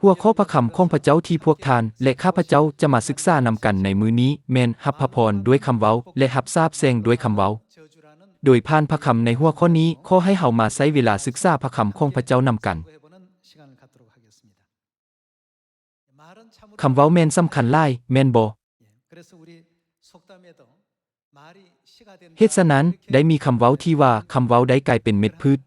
ຫົວຂໍ້ພະຄຳຂອງພະເຈົ້າທີ່ພວກທ່ານ ແລະ ຂ້າພະເຈົ້າຈະມາສຶກສານຳກັນໃນມື້ນີ້ ແມ່ນຮັບພະພອນດ້ວຍຄຳເວົ້າ ແລະ ຮັບສາບແຊ່ງດ້ວຍຄຳເວົ້າ. ໂດຍຜ່ານພະຄຳໃນຫົວຂໍ້ນີ້, ຂໍໃຫ້ເຮົາມາໃຊ້ເວລາສຶກສາພະຄຳຂອງພະເຈົ້ານຳກັນ. ຄຳເວົ້າແມ່ນສຳຄັນຫຼາຍ, ແມ່ນບໍ່? ເຫດສະນັ້ນ, ໄດ້ມີຄຳເວົ້າທີ່ວ່າ ຄຳເວົ້າໄດ້ກາຍເປັນເມັດພືດ.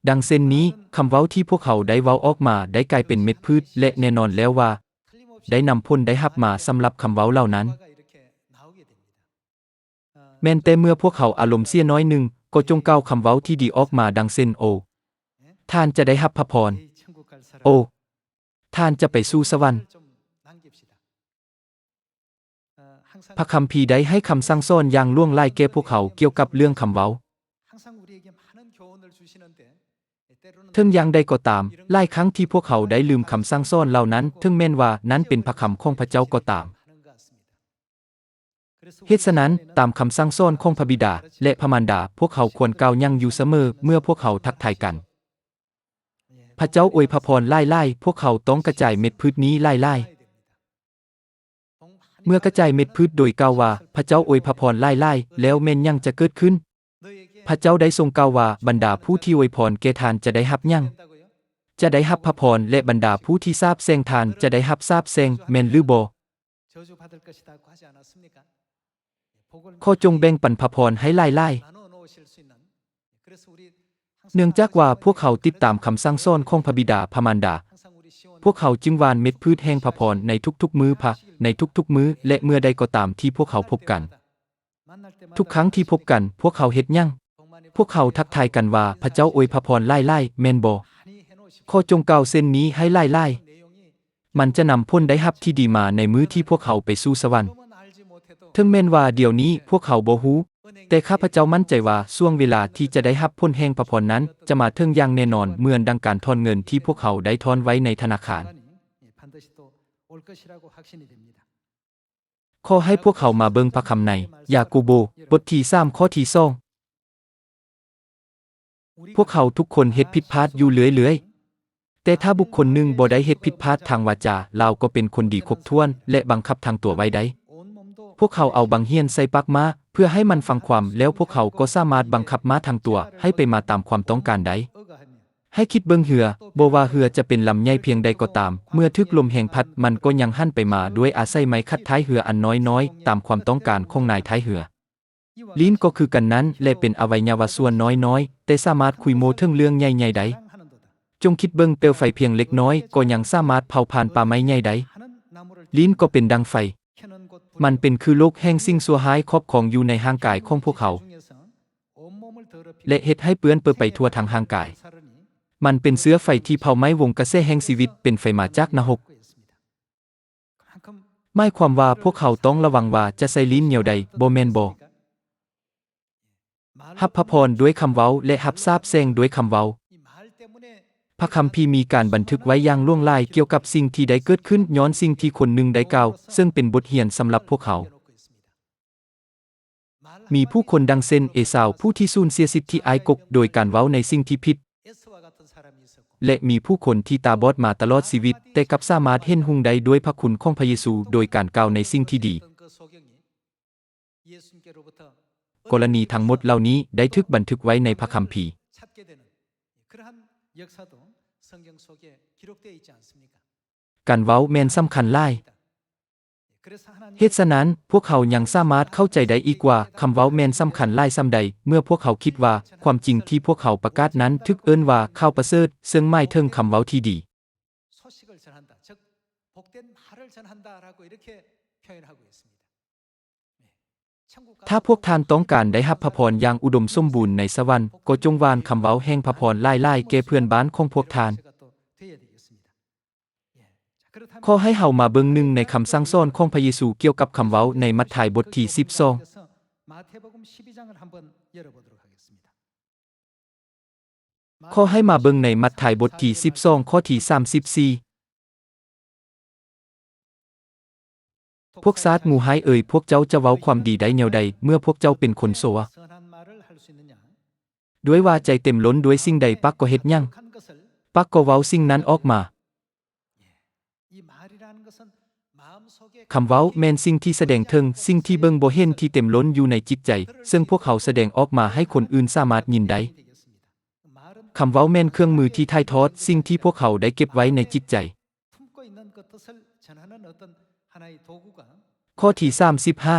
ດັ່ງເຊັ່ນນີ້, ຄຳເວົ້າທີ່ພວກເຮົາໄດ້ເວົ້າອອກມາໄດ້ກາຍເປັນເມັດພືດ ແລະ ແນ່ນອນແລ້ວວ່າ ໄດ້ນຳຜົນໄດ້ຮັບມາສຳລັບຄຳເວົ້າເຫຼົ່ານັ້ນ. ແມ່ນແຕ່ເມື່ອພວກເຮົາອາລົມເສຍໜ້ອຍໜຶ່ງ, ກໍຈົ່ງກ່າວຄຳເວົ້າທີ່ດີອອກມາ, ດັ່ງເຊັ່ນ, ໂອ, ທ່ານຈະໄດ້ຮັບພະພອນ. ໂອ, ທ່ານຈະໄປສູ່ສະຫວັນ. ພະຄຳພີໄດ້ໃຫ້ຄຳສັ່ງສອນຢ່າງຫຼວງຫຼາຍແກ່ພວກເຮົາກ່ຽວກັບເລື່ອງຄຳເວົ້າ. ເຖິງຢ່າງໃດກໍຕາມ, ຫຼາຍຄັ້ງທີ່ພວກເຮົາໄດ້ລືມຄຳສັ່ງສອນເຫຼົ່ານັ້ນ, ເຖິງແມ່ນວ່ານັ້ນເປັນພະຄຳຂອງພະເຈົ້າກໍຕາມ. ເຫດສະນັ້ນ, ຕາມຄຳສັ່ງສອນຂອງພະບິດາ ແລະ ພະມານດາ, ພວກເຮົາຄວນກ່າວຫຍັງຢູ່ສະເໝີເມື່ອພວກເຮົາທັກທາຍກັນ? ພະເຈົ້າອວຍພະພອນຫຼາຍໆ, ພວກເຮົາຕ້ອງກະຈາຍເມັດພືດນີ້ຫຼາຍໆ. ເມື່ອກະຈາຍເມັດພືດໂດຍກ່າວວ່າ, ພະເຈົ້າອວຍພະພອນຫຼາຍໆ, ແລ້ວແມ່ນຫຍັງຈະເກີດຂຶ້ນ? ພະເຈົ້າໄດ້ຊົງກ່າວວ່າ, ບັນດາຜູ້ທີ່ອວຍພອນແກ່ທ່ານຈະໄດ້ຮັບຫຍັງ? ຈະໄດ້ຮັບພະພອນ, ແລະ ບັນດາຜູ້ທີ່ສາບແຊ່ງທ່ານຈະໄດ້ຮັບສາບແຊ່ງ, ແມ່ນຫຼືບໍ່? ຂໍຈົ່ງແບ່ງປັນພະພອນໃຫ້ຫຼາຍໆ. ເນື່ອງຈາກວ່າພວກເຮົາຕິດຕາມຄຳສັ່ງສອນຂອງພະບິດາພະມານດາ, ພວກເຮົາຈຶ່ງຫວ່ານເມັດພືດແຫ່ງພະພອນໃນທຸກໆມື້ພະ, ໃນທຸກໆມື້ ແລະ ເມື່ອໃດກໍຕາມທີ່ພວກເຮົາພົບກັນ. ທຸກຄັ້ງທີ່ພົບກັນ, ພວກເຮົາເຮັດຫຍັງ? ພວກເຮົາທັກທາຍກັນວ່າ, ພະເຈົ້າອວຍພະພອນຫຼາຍໆ, ແມ່ນບໍ່? ຂໍຈົ່ງກ່າວເຊັ່ນນີ້ໃຫ້ຫຼາຍໆ. ມັນຈະນຳຜົນໄດ້ຮັບທີ່ດີມາໃນມື້ທີ່ພວກເຮົາໄປສູ່ສະຫວັນ. ເຖິງແມ່ນວ່າດຽວນີ້ພວກເຮົາບໍ່ຮູ້, ແຕ່ຂ້າພະເຈົ້າໝັ້ນໃຈວ່າຊ່ວງເວລາທີ່ຈະໄດ້ຮັບຜົນແຫ່ງພະພອນນັ້ນຈະມາເຖິງຢ່າງແນ່ນອນ, ເໝືອນດັ່ງການຖອນເງິນທີ່ພວກເຮົາໄດ້ຖອນໄວ້ໃນທະນາຄານ. ຂໍໃຫ້ພວກເຮົາມາເບິ່ງພະຄຳໃນຢາໂກໂບ ບົດທີສາມ ຂໍ້ທີສອງ. ພວກເຮົາທຸກຄົນເຮັດຜິດພາດຢູ່ເລື້ອຍໆ. ແຕ່ຖ້າບຸກຄົນໜຶ່ງບໍ່ໄດ້ເຮັດຜິດພາດທາງວາຈາ, ລາວກໍເປັນຄົນດີຄົບຖ້ວນ ແລະ ບັງຄັບທັງຕົວໄວ້ໄດ້. ພວກເຮົາເອົາບັງຫຽນໃສ່ປາກມ້າ ເພື່ອໃຫ້ມັນຟັງຄວາມ, ແລ້ວພວກເຮົາກໍສາມາດບັງຄັບມ້າທັງຕົວໃຫ້ໄປມາຕາມຄວາມຕ້ອງການໄດ້. ໃຫ້ຄິດເບິ່ງເຮືອ, ບໍ່ວ່າເຮືອຈະເປັນລຳໃຫຍ່ພຽງໃດກໍຕາມ, ເມື່ອຖືກລົມແຮງພັດ, ມັນກໍຍັງຫັນໄປມາດ້ວຍອາໄສໄມ້ຂັດທ້າຍເຮືອອັນນ້ອຍໆ, ຕາມຄວາມຕ້ອງການຂອງນາຍທ້າຍເຮືອ. ລີ້ນກໍຄືກັນນັ້ນແຫຼະ, ເປັນອະໄວຍະວະສ່ວນນ້ອຍໆ, ແຕ່ສາມາດຄຸຍໂມ້ເຖິງເລື່ອງໃຫຍ່ໆໄດ້. ຈົ່ງຄິດເບິ່ງ, ເປວໄຟພຽງເລັກນ້ອຍກໍຍັງສາມາດເຜົາຜ່ານປ່າໄມ້ໃຫຍ່ໄດ້. ລີ້ນກໍເປັນດັ່ງໄຟ. ມັນເປັນຄືໂລກແຫ່ງສິ່ງຊົ່ວຮ້າຍຄອບຄອງຢູ່ໃນຮ່າງກາຍຂອງພວກເຮົາ ແລະ ເຮັດໃຫ້ເປື້ອນເປິໄປທົ່ວທັງຮ່າງກາຍ. ມັນເປັນເຊື້ອໄຟທີ່ເຜົາໄໝ້ວົງກະແສແຫ່ງຊີວິດ, ເປັນໄຟມາຈາກນະຮົກ. ໝາຍຄວາມວ່າພວກເຮົາຕ້ອງລະວັງວ່າຈະໃຊ້ລີ້ນແນວໃດ, ບໍ່ແມ່ນບໍ? ຮັບພະພອນດ້ວຍຄຳເວົ້າ ແລະ ຮັບສາບແຊ່ງດ້ວຍຄຳເວົ້າ. ພະຄຳພີມີການບັນທຶກໄວ້ຢ່າງຫຼວງຫຼາຍກ່ຽວກັບສິ່ງທີ່ໄດ້ເກີດຂຶ້ນຍ້ອນສິ່ງທີ່ຄົນໜຶ່ງໄດ້ກ່າວ, ເຊິ່ງເປັນບົດຮຽນສຳລັບພວກເຮົາ. ມີຜູ້ຄົນດັ່ງເຊັ່ນເອຊາວ ຜູ້ທີ່ສູນເສຍສິດທິອ້າຍກົກໂດຍການເວົ້າໃນສິ່ງທີ່ຜິດ, ແລະ ມີຜູ້ຄົນທີ່ຕາບອດມາຕະຫຼອດຊີວິດ, ແຕ່ກັບສາມາດເຫັນຮຸ່ງໄດ້ດ້ວຍພະຄຸນຂອງພະເຢຊູໂດຍການກ່າວໃນສິ່ງທີ່ດີ. ກໍລະນີທັງໝົດເຫຼົ່ານີ້ໄດ້ຖືກບັນທຶກໄວ້ໃນພະຄຳພີ. ການເວົ້າແມ່ນສຳຄັນຫຼາຍ. ເຫດສະນັ້ນ, ພວກເຮົາຍັງສາມາດເຂົ້າໃຈໄດ້ອີກວ່າ ຄຳເວົ້າແມ່ນສຳຄັນຫຼາຍສ່ຳໃດ ເມື່ອພວກເຮົາຄິດວ່າຄວາມຈິງທີ່ພວກເຮົາປະກາດນັ້ນຖືກເອີ້ນວ່າຂ່າວປະເສີດ, ເຊິ່ງໝາຍເຖິງຄຳເວົ້າທີ່ດີ. ຖ້າພວກທ່ານຕ້ອງການໄດ້ຮັບພະພອນຢ່າງອຸດົມສົມບູນໃນສະຫວັນ, ກໍຈົ່ງຫວ່ານຄຳເວົ້າແຫ່ງພະພອນຫຼາຍໆແກ່ເພື່ອນບ້ານຂອງພວກທ່ານ. ຂໍໃຫ້ເຮົາມາເບິ່ງໜຶ່ງໃນຄຳສັ່ງສອນຂອງພະເຢຊູກ່ຽວກັບຄຳເວົ້າໃນມັດທາຍບົດທີສິບສອງ. ຂໍໃຫ້ມາເບິ່ງໃນມັດທາຍບົດທີສິບສອງ ຂໍ້ທີສາມສິບສີ່. ພວກຊາດງູຮ້າຍເອີຍ, ພວກເຈົ້າຈະເວົ້າຄວາມດີໄດ້ແນວໃດ ເມື່ອພວກເຈົ້າເປັນຄົນຊົ່ວ? ດ້ວຍວ່າໃຈເຕັມລົ້ນດ້ວຍສິ່ງໃດ, ປາກກໍເຮັດຫຍັງ? ປາກກໍເວົ້າສິ່ງນັ້ນອອກມາ. ຄຳເວົ້າແມ່ນສິ່ງທີ່ສະແດງເຖິງສິ່ງທີ່ເບິ່ງບໍ່ເຫັນທີ່ເຕັມລົ້ນຢູ່ໃນຈິດໃຈ, ເຊິ່ງພວກເຮົາສະແດງອອກມາໃຫ້ຄົນອື່ນສາມາດຍິນໄດ້. ຄຳເວົ້າແມ່ນເຄື່ອງມືທີ່ຖ່າຍທອດສິ່ງທີ່ພວກເຮົາໄດ້ເກັບໄວ້ໃນຈິດໃຈ. ຂໍ້ທີສາມສິບຫ້າ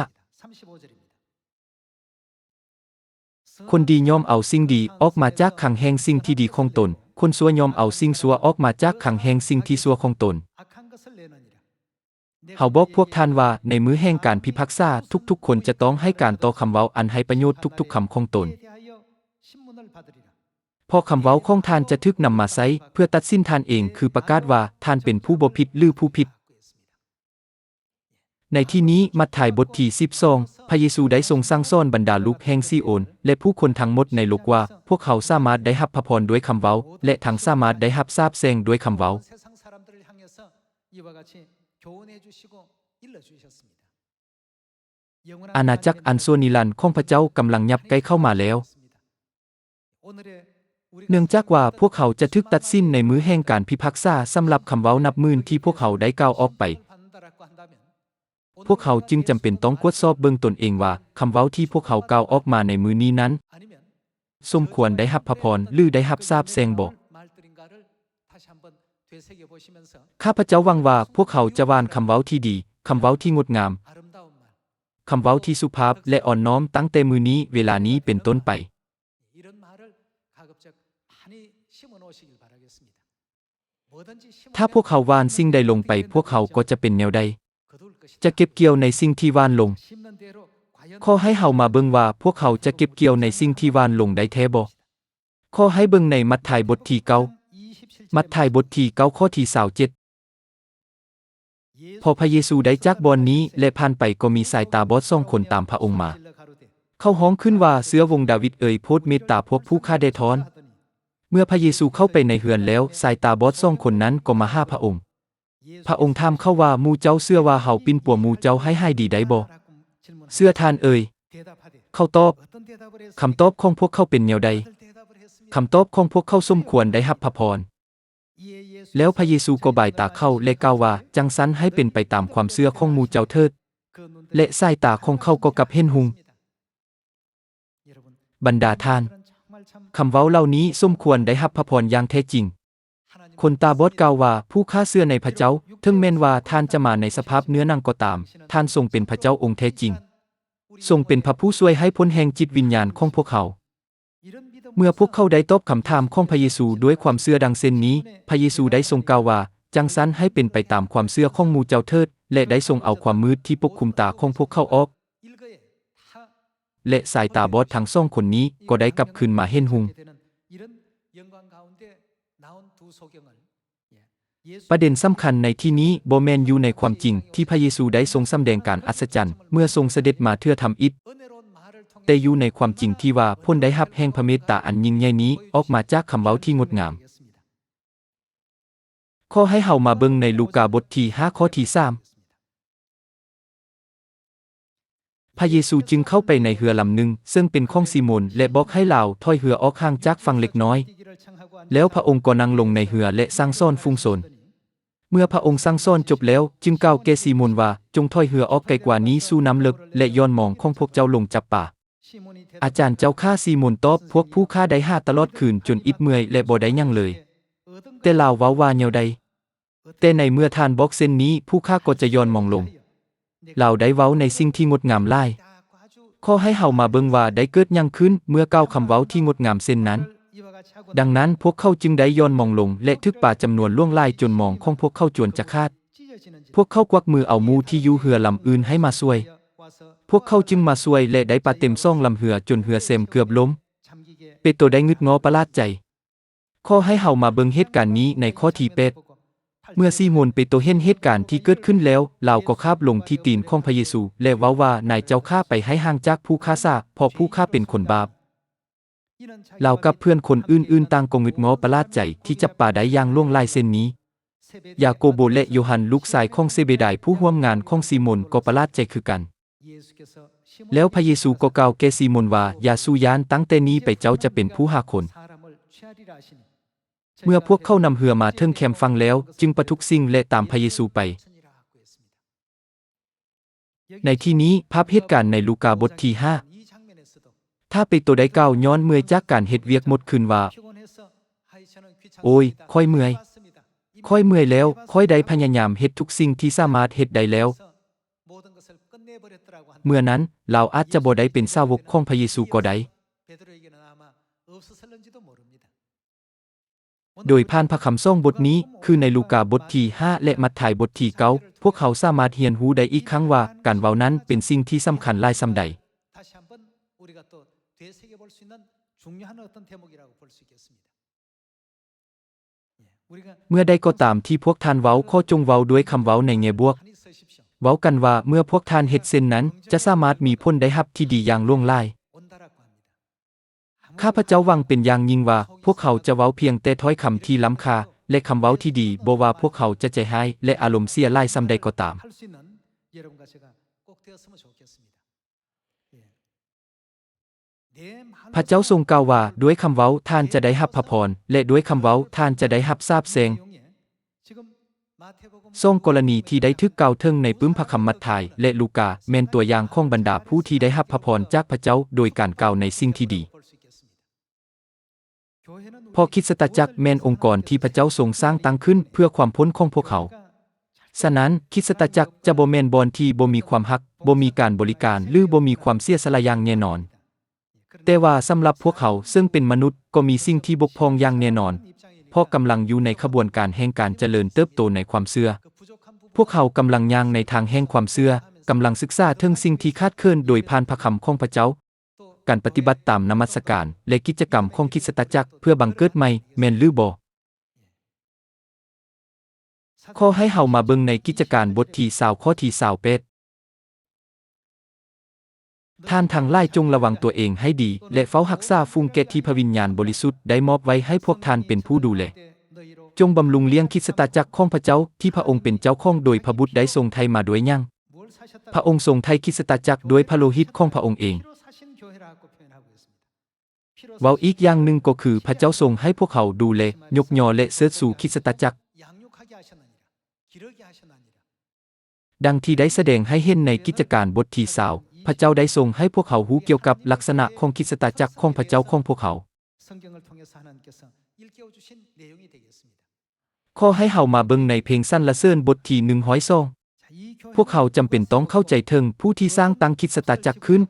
ຄົນດີຍ່ອມເອົາສິ່ງດີອອກມາຈາກຄັງແຫ່ງສິ່ງທີ່ດີຂອງຕົນ, ຄົນຊົ່ວຍ່ອມເອົາສິ່ງຊົ່ວອອກມາຈາກຄັງແຫ່ງສິ່ງທີ່ຊົ່ວຂອງຕົນ. ເຮົາບອກພວກທ່ານວ່າ ໃນມື້ແຫ່ງການພິພາກສາ, ທຸກໆຄົນຈະຕ້ອງໃຫ້ການຕໍ່ຄຳເວົ້າອັນໃຫ້ປະໂຫຍດທຸກໆຄຳຂອງຕົນ. ເພາະຄຳເວົ້າຂອງທ່ານຈະຖືກນຳມາໃຊ້ເພື່ອຕັດສິນທ່ານເອງ, ຄືປະກາດວ່າທ່ານເປັນຜູ້ບໍ່ຜິດ ຫຼື ຜູ້ຜິດ. ໃນທີ່ນີ້, ມັດທາຍບົດທີສິບສອງ, ພະເຢຊູໄດ້ຊົງສັ່ງສອນບັນດາລູກແຫ່ງຊີໂອນ ແລະ ຜູ້ຄົນທັງໝົດໃນໂລກວ່າ, ພວກເຮົາສາມາດໄດ້ຮັບພະພອນດ້ວຍຄຳເວົ້າ ແລະ ທັງສາມາດໄດ້ຮັບສາບແຊ່ງດ້ວຍຄຳເວົ້າ. ອານາຈັກອັນຊົ່ວນິລັນຂອງພະເຈົ້າກຳລັງຫຍັບໃກ້ເຂົ້າມາແລ້ວ. ເນື່ອງຈາກວ່າພວກເຮົາຈະຖືກຕັດສິນໃນມື້ແຫ່ງການພິພາກສາສຳລັບຄຳເວົ້ານັບໝື່ນທີ່ພວກເຮົາໄດ້ກ່າວອອກໄປ, ພວກເຮົາຈຶ່ງຈຳເປັນຕ້ອງກວດສອບເບິ່ງຕົນເອງວ່າ ຄຳເວົ້າທີ່ພວກເຮົາກ່າວອອກມາໃນມື້ນີ້ນັ້ນ ສົມຄວນໄດ້ຮັບພະພອນ ຫຼື ໄດ້ຮັບສາບແຊ່ງບໍ? ຂ້າພະເຈົ້າຫວັງວ່າພວກເຮົາຈະຫວ່ານຄຳເວົ້າທີ່ດີ, ຄຳເວົ້າທີ່ງົດງາມ, ຄຳເວົ້າທີ່ສຸພາບ ແລະ ອ່ອນນ້ອມຕັ້ງແຕ່ມື້ນີ້ເວລານີ້ເປັນຕົ້ນໄປ. ຖ້າພວກເຮົາຫວ່ານສິ່ງໃດລົງໄປ, ພວກເຮົາກໍຈະເປັນແນວໃດ? ຈະເກັບກ່ຽວໃນສິ່ງທີ່ຫວ່ານລົງ. ຂໍໃຫ້ເຮົາມາເບິ່ງວ່າພວກເຮົາຈະເກັບກ່ຽວໃນສິ່ງທີ່ຫວ່ານລົງໄດ້ແທ້ບໍ່? ຂໍໃຫ້ເບິ່ງໃນມັດທາຍບົດທີເກົ້າ, ມັດທາຍບົດທີເກົ້າ ຂໍ້ທີຊາວເຈັດ. ພໍພະເຢຊູໄດ້ຈາກບ່ອນນີ້ ແລະ ຜ່ານໄປ, ກໍມີຊາຍຕາບອດສອງຄົນຕາມພະອົງມາ. ເຂົາຮ້ອງຂຶ້ນວ່າ, ເຊື້ອວົງດາວິດເອີຍ, ໂຜດເມດຕາພວກຜູ້ຂ້າແດ່ທ້ອນ. ເມື່ອພະເຢຊູເຂົ້າໄປໃນເຮືອນແລ້ວ, ຊາຍຕາບອດສອງຄົນນັ້ນກໍມາຫາພະອົງ. ພະອົງຖາມເຂົາວ່າ, ໝູ່ເຈົ້າເຊື່ອວ່າເຮົາປິ່ນປົວໝູ່ເຈົ້າໃຫ້ຫາຍດີໄດ້ບໍ່? ເຊື່ອທ່ານເອີຍ, ເຂົາຕອບ. ຄຳຕອບຂອງພວກເຂົາເປັນແນວໃດ? ຄຳຕອບຂອງພວກເຂົາສົມຄວນໄດ້ຮັບພະພອນ. ແລ້ວພະເຢຊູກໍບາຍຕາເຂົາ ແລະ ກ່າວວ່າ, ຈັ່ງຊັ້ນໃຫ້ເປັນໄປຕາມຄວາມເຊື່ອຂອງໝູ່ເຈົ້າເຖີດ. ແລະ ສາຍຕາຂອງເຂົາກໍກັບເຫັນຮຸ່ງ. ບັນດາທ່ານ, ຄຳເວົ້າເຫຼົ່ານີ້ສົມຄວນໄດ້ຮັບພະພອນຢ່າງແທ້ຈິງ. ຄົນຕາບອດກ່າວວ່າ, ຜູ້ຂ້າເຊື່ອໃນພະເຈົ້າ, ເຖິງແມ່ນວ່າທ່ານຈະມາໃນສະພາບເນື້ອໜັງກໍຕາມ, ທ່ານຊົງເປັນພະເຈົ້າອົງແທ້ຈິງ. ຊົງເປັນພະຜູ້ຊ່ວຍໃຫ້ພົ້ນແຫ່ງຈິດວິນຍານຂອງພວກເຮົາ. ເມື່ອພວກເຂົາໄດ້ຕອບຄຳຖາມຂອງພະເຢຊູດ້ວຍຄວາມເຊື່ອດັ່ງເຊັ່ນນີ້, ພະເຢຊູໄດ້ຊົງກ່າວວ່າ, ຈັ່ງຊັ້ນໃຫ້ເປັນໄປຕາມຄວາມເຊື່ອຂອງໝູ່ເຈົ້າເຖີດ, ແລະ ໄດ້ຊົງເອົາຄວາມມືດທີ່ປົກຄຸມຕາຂອງພວກເຂົາອອກ, ແລະ ສາຍຕາບອດທັງສອງຄົນນີ້ກໍໄດ້ກັບຄືນມາເຫັນຮຸ່ງ. ປະເດັນສຳຄັນໃນທີ່ນີ້ບໍ່ແມ່ນຢູ່ໃນຄວາມຈິງທີ່ພະເຢຊູໄດ້ຊົງສຳແດງການອັດສະຈັນເມື່ອຊົງສະເດັດມາເທື່ອທຳອິດ, ແຕ່ຢູ່ໃນຄວາມຈິງທີ່ວ່າຜົນໄດ້ຮັບແຫ່ງພະເມດຕາອັນຍິ່ງໃຫຍ່ນີ້ອອກມາຈາກຄຳເວົ້າທີ່ງົດງາມ. ຂໍໃຫ້ເຮົາມາເບິ່ງໃນລູກາບົດທີຫ້າ ຂໍ້ທີສາມ. ພະເຢຊູຈຶ່ງເຂົ້າໄປໃນເຮືອລຳໜຶ່ງ ເຊິ່ງເປັນຂອງຊີໂມນ ແລະ ບອກໃຫ້ລາວຖອຍເຮືອອອກຫ່າງຈາກຝັ່ງເລັກນ້ອຍ. ແລ້ວພະອົງກໍນັ່ງລົງໃນເຮືອ ແລະ ສັ່ງສອນຝູງຊົນ. ເມື່ອພະອົງສັ່ງສອນຈົບແລ້ວ, ຈຶ່ງກ່າວແກ່ຊີໂມນວ່າ, ຈົ່ງຖອຍເຮືອອອກໄກກວ່ານີ້ສູ່ນ້ຳເລິກ ແລະ ຢ່ອນມອງຂອງພວກເຈົ້າລົງຈັບປາ. ອາຈານເຈົ້າຂ້າ, ຊີໂມນຕອບ, ພວກຜູ້ຂ້າໄດ້ຫາຕະຫຼອດຄືນຈົນອິດເມື່ອຍ ແລະ ບໍ່ໄດ້ຫຍັງເລີຍ. ແຕ່ລາວເວົ້າວ່າແນວໃດ? ແຕ່ໃນເມື່ອທ່ານບອກເຊັ່ນນີ້, ຜູ້ຂ້າກໍຈະຢ່ອນມອງລົງ. ລາວໄດ້ເວົ້າໃນສິ່ງທີ່ງົດງາມຫຼາຍ. ຂໍໃຫ້ເຮົາມາເບິ່ງວ່າໄດ້ເກີດຫຍັງຂຶ້ນເມື່ອກ່າວຄຳເວົ້າທີ່ງົດງາມເຊັ່ນນັ້ນ. ດັ່ງນັ້ນ, ພວກເຂົາຈຶ່ງໄດ້ຢ່ອນມອງລົງ ແລະ ຖືກປາຈຳນວນຫຼວງຫຼາຍຈົນມອງຂອງພວກເຂົາຈວນຈະຂາດ. ພວກເຂົາກວັກມືເອົາໝູ່ທີ່ຢູ່ເຮືອລຳອື່ນໃຫ້ມາຊ່ວຍ. ພວກເຂົາຈຶ່ງມາຊ່ວຍ ແລະ ໄດ້ປາເຕັມສອງລຳເຮືອຈົນເຮືອແຊມເກືອບລົ້ມ. ເປໂຕໄດ້ງຶດງໍປະຫຼາດໃຈ. ຂໍໃຫ້ເຮົາມາເບິ່ງເຫດການນີ້ໃນຂໍ້ທີແປດ. ເມື່ອຊີໂມນເປໂຕເຫັນເຫດການທີ່ເກີດຂຶ້ນແລ້ວ, ລາວກໍຄາບລົງທີ່ຕີນຂອງພະເຢຊູ ແລະ ເວົ້າວ່າ, ນາຍເຈົ້າຂ້າ, ໄປໃຫ້ຫ່າງຈາກຜູ້ຂ້າສາ, ເພາະຜູ້ຂ້າເປັນຄົນບາບ. ລາວກັບເພື່ອນຄົນອື່ນໆຕ່າງກໍງຶດງໍປະຫຼາດໃຈທີ່ຈັບປາໄດ້ຢ່າງຫຼວງຫຼາຍເຊັ່ນນີ້. ຢາໂກໂບ ແລະ ໂຢຮັນ, ລູກຊາຍຂອງເຊເບດາຍ, ຜູ້ຮ່ວມງານຂອງຊີໂມນ ກໍປະຫຼາດໃຈຄືກັນ. ແລ້ວພະເຢຊູກໍກ່າວແກ່ຊີໂມນວ່າ, ຢ່າສູ່ຢ້ານ, ຕັ້ງແຕ່ນີ້ໄປເຈົ້າຈະເປັນຜູ້ຫາຄົນ. ເມື່ອພວກເຂົານຳເຮືອມາເຖິງແຄມຝັ່ງແລ້ວ, ຈຶ່ງປະທຸກສິ່ງ ແລະ ຕາມພະເຢຊູໄປ. ໃນທີ່ນີ້, ພາບເຫດການໃນລູກາບົດທີຫ້າ ຖ້າເປໂຕໄດ້ກ່າວຍ້ອນເມື່ອຍຈາກການເຮັດວຽກໝົດຄືນວ່າ, ໂອ້ຍ, ຂ້ອຍເມື່ອຍ. ຂ້ອຍເມື່ອຍແລ້ວ, ຂ້ອຍໄດ້ພະຍາຍາມເຮັດທຸກສິ່ງທີ່ສາມາດເຮັດໄດ້ແລ້ວ. ເມື່ອນັ້ນ, ລາວອາດຈະບໍ່ໄດ້ເປັນສາວົກຂອງພະເຢຊູກໍໄດ້. ໂດຍຜ່ານພະຄຳສອງບົດນີ້, ຄືໃນລູກາບົດທີຫ້າ ແລະ ມັດທາຍບົດທີເກົ້າ, ພວກເຮົາສາມາດຮຽນຮູ້ໄດ້ອີກຄັ້ງວ່າ ການເວົ້ານັ້ນເປັນສິ່ງທີ່ສຳຄັນຫຼາຍສ່ຳໃດ. 예, 우리가 또 되새겨 볼 수 있는 중요한 어떤 대목이라고 볼 수 있겠습니다. ເມື່ອໃດກໍຕາມທີ່ພວກທ່ານເວົ້າ, ຂໍຈົ່ງເວົ້າດ້ວຍຄຳເວົ້າໃນແງ່ບວກ. ເວົ້າກັນວ່າເມື່ອພວກທ່ານເຮັດເຊັ່ນນັ້ນ, ຈະສາມາດມີຜົນໄດ້ຮັບທີ່ດີຢ່າງຫຼວງຫຼາຍ. ຂ້າພະເຈົ້າຫວັງເປັນຢ່າງຍິ່ງວ່າ ພວກເຂົາຈະເວົ້າພຽງແຕ່ຖ້ອຍຄຳທີ່ລ້ຳຄ່າ ແລະ ຄຳເວົ້າທີ່ດີ, ບໍ່ວ່າພວກເຂົາຈະໃຈຮ້າຍ ແລະ ອາລົມເສຍຫຼາຍສ່ຳໃດກໍຕາມ. ພະເຈົ້າຊົງກ່າວວ່າ, ດ້ວຍຄຳເວົ້າທ່ານຈະໄດ້ຮັບພະພອນ ແລະ ດ້ວຍຄຳເວົ້າທ່ານຈະໄດ້ຮັບສາບແຊ່ງ. ສອງກໍລະນີທີ່ໄດ້ຖືກກ່າວເຖິງໃນປຶ້ມພະຄຳມັດທາຍ ແລະ ລູກາ ແມ່ນຕົວຢ່າງຂອງບັນດາຜູ້ທີ່ໄດ້ຮັບພະພອນຈາກພະເຈົ້າໂດຍການກ່າວໃນສິ່ງທີ່ດີ. ເພາະຄຣິສຕະຈັກແມ່ນອົງກອນທີ່ພະເຈົ້າຊົງສ້າງຕັ້ງຂຶ້ນເພື່ອຄວາມພົ້ນຂອງພວກເຮົາ. ສະນັ້ນ, ຄຣິສຕະຈັກຈະບໍ່ແມ່ນບ່ອນທີ່ບໍ່ມີຄວາມຮັກ, ບໍ່ມີການບໍລິການ ຫຼື ບໍ່ມີຄວາມເສຍສະຫຼະຢ່າງແນ່ນອນ. ແຕ່ວ່າສຳລັບພວກເຮົາເຊິ່ງເປັນມະນຸດກໍມີສິ່ງທີ່ບົກຜ່ອງຢ່າງແນ່ນອນ, ເພາະກຳລັງຢູ່ໃນຂະບວນການແຫ່ງການຈະເລີນເຕີບໂຕໃນຄວາມເຊື່ອ. ພວກເຮົາກຳລັງຍ່າງໃນທາງແຫ່ງຄວາມເຊື່ອ, ກຳລັງສຶກສາເຖິງສິ່ງທີ່ຂາດເຂີນໂດຍຜ່ານພະຄຳຂອງພະເຈົ້າ, ການປະຕິບັດຕາມນະມັດສະການ ແລະ ກິດຈະກຳຂອງຄຣິສຕະຈັກເພື່ອບັງເກີດໃໝ່, ແມ່ນຫຼືບໍ່? ຂໍໃຫ້ເຮົາມາເບິ່ງໃນກິດຈະການບົດທີຊາວ ຂໍ້ທີຊາວແປດ. ທ່ານທັງຫຼາຍຈົ່ງລະວັງຕົວເອງໃຫ້ດີ ແລະ ເຝົ້າຮັກສາຝູງແກະທີ່ພະວິນຍານບໍລິສຸດໄດ້ມອບໄວ້ໃຫ້ພວກທ່ານເປັນຜູ້ດູແລ. ຈົ່ງບຳລຸງລ້ຽງຄຣິສຕະຈັກຂອງພະເຈົ້າ ທີ່ພະອົງເປັນເຈົ້າຂອງໂດຍພະບຸດໄດ້ຊົງໄຖ່ມາດ້ວຍຫຍັງ? ພະອົງຊົງໄຖ່ຄຣິສຕະຈັກດ້ວຍພະໂລຫິດຂອງພະອົງເອງ. ເວົ້າອີກຢ່າງໜຶ່ງກໍຄື ພະເຈົ້າຊົງໃຫ້ພວກເຮົາດູແລ, ຍົກຍໍ ແລະ ເຊີດຊູຄຣິສຕະຈັກ. ດັ່ງທີ່ໄດ້ສະແດງໃຫ້ເຫັນໃນກິດຈະການບົດທີຊາວ, ພະເຈົ້າໄດ້ຊົງໃຫ້ພວກເຮົາຮູ້ກ່ຽວກັບລັກສະນະຂອງຄຣິສຕະຈັກຂອງພະເຈົ້າຂອງພວກເຮົາ. ຂໍໃຫ້ເຮົາມາເບິ່ງໃນເພງສັນລະເສີນບົດທີໜຶ່ງຮ້ອຍສອງ. ພວກເຮົາຈຳເປັນຕ້ອງເຂົ້າໃຈເຖິງຜູ້ທີ່ສ້າງຕັ້ງຄຣິສຕະຈັກຂຶ້ນ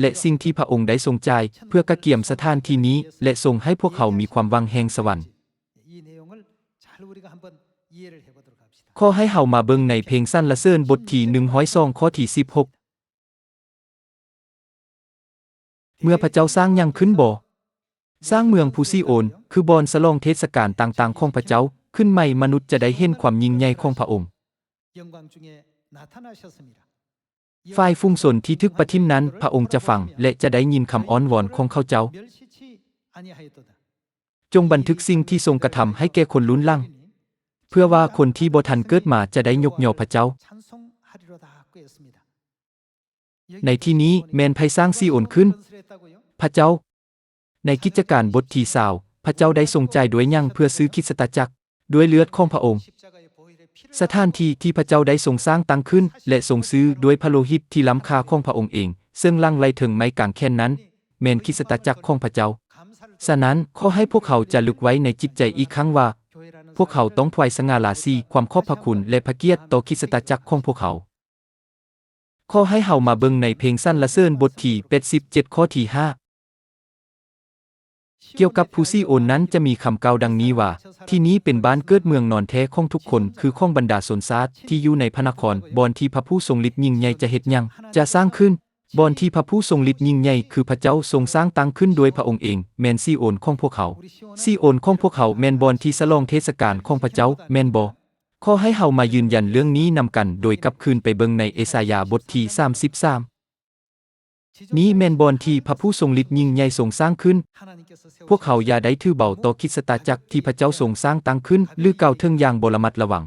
ແລະ ສິ່ງທີ່ພະອົງໄດ້ຊົງຈ່າຍເພື່ອກະກຽມສະຖານທີ່ນີ້ ແລະ ຊົງໃຫ້ພວກເຮົາມີຄວາມຫວັງແຫ່ງສະຫວັນ. ຂໍໃຫ້ເຮົາມາເບິ່ງໃນເພງສັນລະເສີນບົດທີໜຶ່ງຮ້ອຍສອງ ຂໍ້ທີສິບຫົກ. ເມື່ອພະເຈົ້າສ້າງຫຍັງຂຶ້ນບໍ? ສ້າງເມືອງພູຊີໂອນ, ຄືບ່ອນສະຫຼອງເທດສະການຕ່າງໆຂອງພະເຈົ້າ, ຂຶ້ນໃໝ່ມະນຸດຈະໄດ້ເຫັນຄວາມຍິ່ງໃຫຍ່ຂອງພະອົງ. ຝ່າຍຝູງຊົນທີ່ຖືກປະຖິ້ມນັ້ນ, ພະອົງຈະຟັງ ແລະ ຈະໄດ້ຍິນຄຳອ້ອນວອນຂອງເຂົາເຈົ້າ. ຈົ່ງບັນທຶກສິ່ງທີ່ຊົງກະທຳໃຫ້ແກ່ຄົນລຸ້ນຫຼັງ, ເພື່ອວ່າຄົນທີ່ບໍ່ທັນເກີດມາຈະໄດ້ຍົກຍໍພະເຈົ້າ. ໃນທີ່ນີ້ແມ່ນໃຜສ້າງຊີໂອນຂຶ້ນ? ພະເຈົ້າ. ໃນກິດຈະການບົດທີຊາວ, ພະເຈົ້າໄດ້ຊົງຈ່າຍດ້ວຍຫຍັງເພື່ອຊື້ຄຣິສຕະຈັກ? ດ້ວຍເລືອດຂອງພະອົງ. ສະຖານທີ່ທີ່ພະເຈົ້າໄດ້ຊົງສ້າງຕັ້ງຂຶ້ນ ແລະ ຊົງຊື້ດ້ວຍພະໂລຫິດທີ່ລ້ຳຄ່າຂອງພະອົງເອງ, ເຊິ່ງຫຼັ່ງໄຫຼເຖິງໄມ້ກາງແຂນນັ້ນ, ແມ່ນຄຣິສຕະຈັກຂອງພະເຈົ້າ. ສະນັ້ນ, ຂໍໃຫ້ພວກເຮົາຈາລຶກໄວ້ໃນຈິດໃຈອີກຄັ້ງວ່າ, ພວກເຮົາຕ້ອງຖວາຍສະຫງ່າລາສີ, ຄວາມຂອບພະຄຸນ ແລະ ພະກຽດຕໍ່ຄຣິສຕະຈັກຂອງພວກເຮົາ. ຂໍໃຫ້ເຮົາມາເບິ່ງໃນເພງສັນລະເສີນບົດທີແປດສິບເຈັດ ຂໍ້ທີຫ້າ. ກ່ຽວກັບພູຊີໂອນນັ້ນຈະມີຄຳກ່າວດັ່ງນີ້ວ່າ, ທີ່ນີ້ເປັນບ້ານເກີດເມືອງນອນແທ້ຂອງທຸກຄົນ, ຄືຂອງບັນດາຊົນຊາດທີ່ຢູ່ໃນພະນະຄອນ, ບ່ອນທີ່ພະຜູ້ຊົງລິດຍິ່ງໃຫຍ່ຈະເຮັດຫຍັງ, ຈະສ້າງຂຶ້ນ. ບ່ອນທີ່ພະຜູ້ຊົງລິດຍິ່ງໃຫຍ່ ຄືພະເຈົ້າຊົງສ້າງຕັ້ງຂຶ້ນດ້ວຍພະອົງເອງ, ແມ່ນຊີໂອນຂອງພວກເຮົາ. ຊີໂອນຂອງພວກເຮົາແມ່ນບ່ອນທີ່ສະຫຼອງເທດສະການຂອງພະເຈົ້າ, ແມ່ນບໍ່? ຂໍໃຫ້ເຮົາມາຢືນຢັນເລື່ອງນີ້ນຳກັນ ໂດຍກັບຄືນໄປເບິ່ງໃນເອສາຍາບົດທີສາມສິບສາມ. ນີ້ແມ່ນບ່ອນທີ່ພະຜູ້ຊົງລິດຍິ່ງໃຫຍ່ຊົງສ້າງຂຶ້ນ. ພວກເຮົາຢ່າໄດ້ຖືເບົາຕໍ່ຄຣິສຕະຈັກທີ່ພະເຈົ້າຊົງສ້າງຕັ້ງຂຶ້ນ ຫຼື ກ່າວເຖິງຢ່າງບໍ່ລະມັດລະວັງ.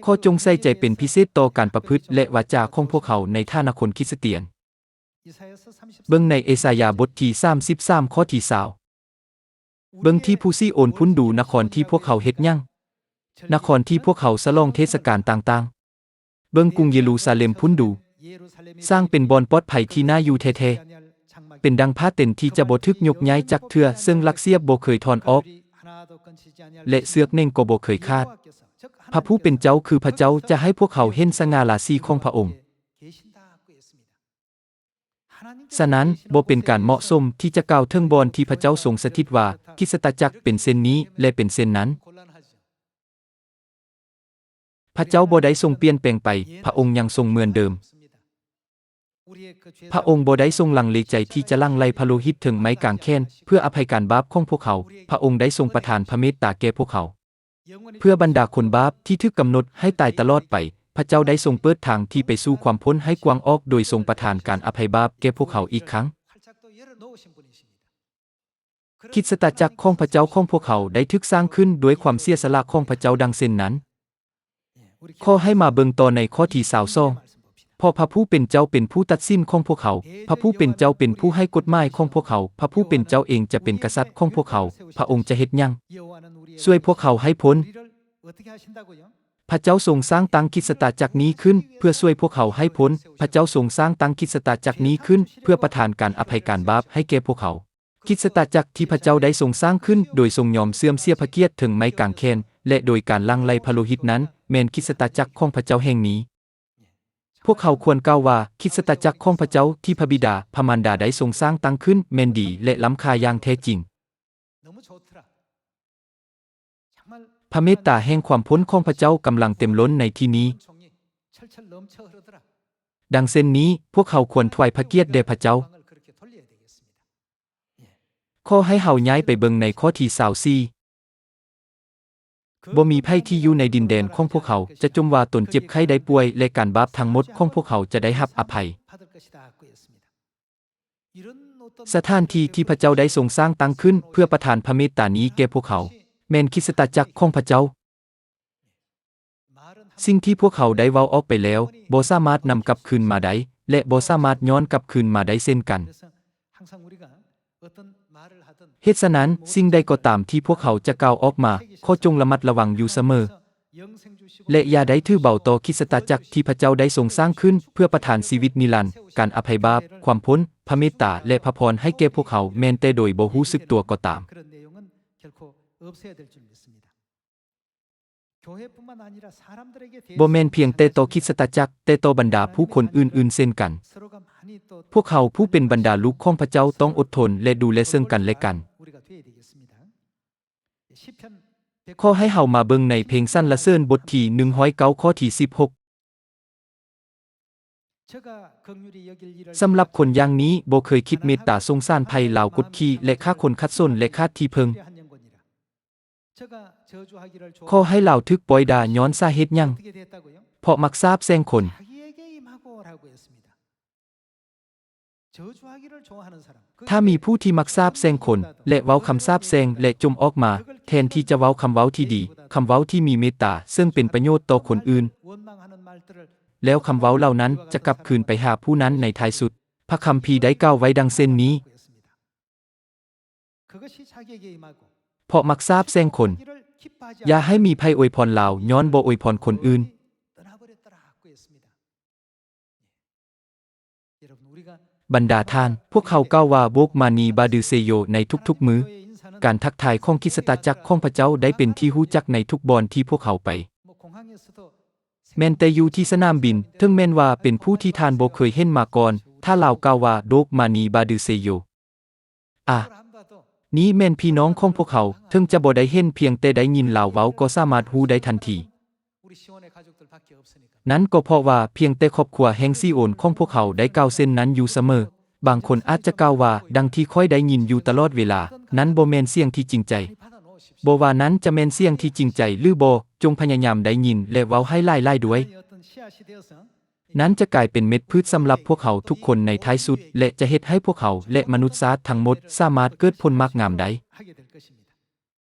ຂໍຈົ່ງໃສ່ໃຈເປັນພິເສດຕໍ່ການປະພຶດ ແລະ ວາຈາຂອງພວກເຮົາໃນຖານະຄົນຄຣິສຕຽນ. ເບິ່ງໃນເອສາຍາບົດທີສາມສິບສາມ ຂໍ້ທີຊາວ. ເບິ່ງທີ່ພູຊີໂອນພຸ້ນດູ, ນະຄອນທີ່ພວກເຂົາເຮັດຫຍັງ? ນະຄອນທີ່ພວກເຂົາສະຫຼອງເທດສະການຕ່າງໆ. ເບິ່ງກຸງເຢຣູຊາເລັມພຸ້ນດູ, ສ້າງເປັນບ່ອນປອດໄພທີ່ໜ້າຢູ່ແທ້ໆ, ເປັນດັ່ງຜ້າເຕັນທີ່ຈະບໍ່ຖືກຍົກຍ້າຍຈັກເທື່ອ, ເຊິ່ງຫຼັກສຽບບໍ່ເຄີຍຖອນອອກ ແລະ ເຊືອກເໜັງກໍບໍ່ເຄີຍຂາດ. ພະຜູ້ເປັນເຈົ້າຄືພະເຈົ້າຈະໃຫ້ພວກເຂົາເຫັນສະຫງ່າລາສີຂອງພະອົງ. ສະນັ້ນ, ບໍ່ເປັນການເໝາະສົມທີ່ຈະກ່າວເຖິງບ່ອນທີ່ພະເຈົ້າຊົງສະຖິດວ່າ ຄຣິສຕະຈັກເປັນເຊັ່ນນີ້ ແລະ ເປັນເຊັ່ນນັ້ນ. ພະເຈົ້າບໍ່ໄດ້ຊົງປ່ຽນແປງໄປ, ພະອົງຍັງຊົງເໝືອນເດີມ. ພະອົງບໍ່ໄດ້ຊົງລັງເລໃຈທີ່ຈະຫຼັ່ງໄຫຼພະໂລຫິດເທິງໄມ້ກາງແຂນເພື່ອອະໄພການບາບຂອງພວກເຮົາ. ພະອົງໄດ້ຊົງປະທານພະເມດຕາແກ່ພວກເຮົາ. ເພື່ອບັນດາຄົນບາບທີ່ຖືກກຳນົດໃຫ້ຕາຍຕະຫຼອດໄປ, ພະເຈົ້າໄດ້ຊົງເປີດທາງທີ່ໄປສູ່ຄວາມພົ້ນໃຫ້ກວ້າງອອກໂດຍຊົງປະທານການອະໄພບາບແກ່ພວກເຮົາອີກຄັ້ງ. ຄຣິສຕະຈັກຂອງພະເຈົ້າຂອງພວກເຮົາໄດ້ຖືກສ້າງຂຶ້ນດ້ວຍຄວາມເສຍສະຫຼະຂອງພະເຈົ້າດັ່ງເຊັ່ນນັ້ນ. ຂໍໃຫ້ມາເບິ່ງຕໍ່ໃນຂໍ້ທີຊາວສອງ. ເພາະພະຜູ້ເປັນເຈົ້າເປັນຜູ້ຕັດສິນຂອງພວກເຮົາ, ພະຜູ້ເປັນເຈົ້າເປັນຜູ້ໃຫ້ກົດໝາຍຂອງພວກເຮົາ, ພະຜູ້ເປັນເຈົ້າເອງຈະເປັນກະສັດຂອງພວກເຮົາ. ພະອົງຈະເຮັດຫຍັງ? ຊ່ວຍພວກເຮົາໃຫ້ພົ້ນ. ພະເຈົ້າຊົງສ້າງຕັ້ງຄຣິສຕະຈັກນີ້ຂຶ້ນເພື່ອຊ່ວຍພວກເຮົາໃຫ້ພົ້ນ. ພະເຈົ້າຊົງສ້າງຕັ້ງຄຣິສຕະຈັກນີ້ຂຶ້ນເພື່ອປະທານການອະໄພການບາບໃຫ້ແກ່ພວກເຮົາ. ຄຣິສຕະຈັກທີ່ພະເຈົ້າໄດ້ຊົງສ້າງຂຶ້ນໂດຍຊົງຍອມເສື່ອມເສຍພະກຽດເທິງໄມ້ກາງແຂນ ແລະ ໂດຍການຫຼັ່ງໄຫຼພະໂລຫິດນັ້ນ ແມ່ນຄຣິສຕະຈັກຂອງພະເຈົ້າແຫ່ງນີ້. ພວກເຮົາຄວນກ່າວວ່າ ຄຣິສຕະຈັກຂອງພະເຈົ້າທີ່ພະບິດາພະມານດາໄດ້ຊົງສ້າງຕັ້ງຂຶ້ນແມ່ນດີ ແລະ ລ້ຳຄ່າຢ່າງແທ້ຈິງ. ພະເມດຕາແຫ່ງຄວາມພົ້ນຂອງພະເຈົ້າກຳລັງເຕັມລົ້ນໃນທີ່ນີ້. ດັ່ງເຊັ່ນນີ້, ພວກເຮົາຄວນຖວາຍພະກຽດແດ່ພະເຈົ້າ. ຂໍໃຫ້ເຮົາຍ້າຍໄປເບິ່ງໃນຂໍ້ທີຊາວສີ່. ບໍ່ມີໃຜທີ່ຢູ່ໃນດິນແດນຂອງພວກເຮົາຈະຈົ່ມວ່າຕົນເຈັບໄຂ້ໄດ້ປ່ວຍ ແລະ ການບາບທັງໝົດຂອງພວກເຮົາຈະໄດ້ຮັບອະໄພ. ສະຖານທີ່ທີ່ພະເຈົ້າໄດ້ຊົງສ້າງຕັ້ງຂຶ້ນເພື່ອປະທານພະເມດຕານີ້ແກ່ພວກເຮົາ ແມ່ນຄຣິສຕະຈັກຂອງພະເຈົ້າ. ສິ່ງທີ່ພວກເຮົາໄດ້ເວົ້າອອກໄປແລ້ວ ບໍ່ສາມາດນຳກັບຄືນມາໄດ້ ແລະ ບໍ່ສາມາດຍ້ອນກັບຄືນມາໄດ້ເຊັ່ນກັນ. ເຫດສະນັ້ນ, ສິ່ງໃດກໍຕາມທີ່ພວກເຮົາຈະກ່າວອອກມາ, ຂໍຈົ່ງລະມັດລະວັງຢູ່ສະເໝີ ແລະ ຢ່າໄດ້ຖືເບົາຕໍ່ຄຣິສຕະຈັກທີ່ພະເຈົ້າໄດ້ຊົງສ້າງຂຶ້ນເພື່ອປະທານຊີວິດນິລັນ, ການອະໄພບາບ, ຄວາມພົ້ນ, ພະເມດຕາ ແລະ ພະພອນໃຫ້ແກ່ພວກເຮົາແມ່ນແຕ່ໂດຍບໍ່ຮູ້ສຶກຕົວກໍຕາມ. ບໍ່ແມ່ນພຽງແຕ່ຕໍ່ຄຣິສຕະຈັກ, ແຕ່ຕໍ່ບັນດາຜູ້ຄົນອື່ນໆເຊັ່ນກັນ. ພວກເຮົາຜູ້ເປັນບັນດາລູກຂອງພະເຈົ້າຕ້ອງອົດທົນ ແລະ ດູແລເຊິ່ງກັນແລະກັນ. ຂໍໃຫ້ເຮົາມາເບິ່ງໃນເພງສັນລະເສີນບົດທີໜຶ່ງຮ້ອຍເກົ້າ ຂໍ້ທີສິບຫົກ. ສຳລັບຄົນຢ່າງນີ້ບໍ່ເຄີຍຄິດເມດຕາສົງສານໃຜ, ລາວກົດຂີ່ ແລະ ຂ້າຄົນຂັດສົນ ແລະ ຂາດທີ່ເພິ່ງ. ຂໍໃຫ້ລາວຖືກປ່ອຍດ່າຍ້ອນສາເຫດຫຍັງ? ເພາະມັກສາບແຊ່ງຄົນ. ຖ້າມີຜູ້ທີ່ມັກສາບແຊ່ງຄົນ ແລະ ເວົ້າຄຳສາບແຊ່ງ ແລະ ຈົ່ມອອກມາ, ແທນທີ່ຈະເວົ້າຄຳເວົ້າທີ່ດີ, ຄຳເວົ້າທີ່ມີເມດຕາ, ເຊິ່ງເປັນປະໂຫຍດຕໍ່ຄົນອື່ນ, ແລ້ວຄຳເວົ້າເຫຼົ່ານັ້ນຈະກັບຄືນໄປຫາຜູ້ນັ້ນໃນທ້າຍສຸດ. ພະຄຳພີໄດ້ກ່າວໄວ້ດັ່ງເຊັ່ນນີ້. ເພາະມັກສາບແຊ່ງຄົນ. ຢ່າໃຫ້ມີໃຜອວຍພອນລາວຍ້ອນບໍ່ອວຍພອນຄົນອື່ນ. ບັນດາທ່ານ, ພວກເຮົາກ່າວວ່າ ໂບກມານີ ບາດືເຊໂຍ ໃນທຸກໆມື້. ການທັກທາຍຂອງຄຣິສຕະຈັກຂອງພະເຈົ້າໄດ້ເປັນທີ່ຮູ້ຈັກໃນທຸກບ່ອນທີ່ພວກເຮົາໄປ. ແມ່ນແຕ່ຢູ່ທີ່ສະໜາມບິນ, ເຖິງແມ່ນວ່າເປັນຜູ້ທີ່ທ່ານບໍ່ເຄີຍເຫັນມາກ່ອນ, ຖ້າລາວກ່າວວ່າ ໂບກມານີ ບາດືເຊໂຍ. ອາ ນີ້ແມ່ນພີ່ນ້ອງຂອງພວກເຮົາ, ເຖິງຈະບໍ່ໄດ້ເຫັນ, ພຽງແຕ່ໄດ້ຍິນລາວເວົ້າກໍສາມາດຮູ້ໄດ້ທັນທີ. ນັ້ນກໍເພາະວ່າພຽງແຕ່ຄອບຄົວແຫ່ງຊີໂອນຂອງພວກເຮົາໄດ້ກ່າວເຊັ່ນນັ້ນຢູ່ສະເໝີ. ບາງຄົນອາດຈະກ່າວວ່າ, ດັ່ງທີ່ຂ້ອຍໄດ້ຍິນຢູ່ຕະຫຼອດເວລາ, ນັ້ນບໍ່ແມ່ນສຽງທີ່ຈິງໃຈ. ບໍ່ວ່ານັ້ນຈະແມ່ນສຽງທີ່ຈິງໃຈຫຼືບໍ່, ຈົ່ງພະຍາຍາມໄດ້ຍິນ ແລະ ເວົ້າໃຫ້ຫຼາຍໆດ້ວຍ. ນັ້ນຈະກາຍເປັນເມັດພືດສຳລັບພວກເຮົາທຸກຄົນໃນທ້າຍສຸດ ແລະ ຈະເຮັດໃຫ້ພວກເຮົາ ແລະ ມະນຸດຊາດທັງໝົດສາມາດເກີດຜົນໝາກງາມໄດ້.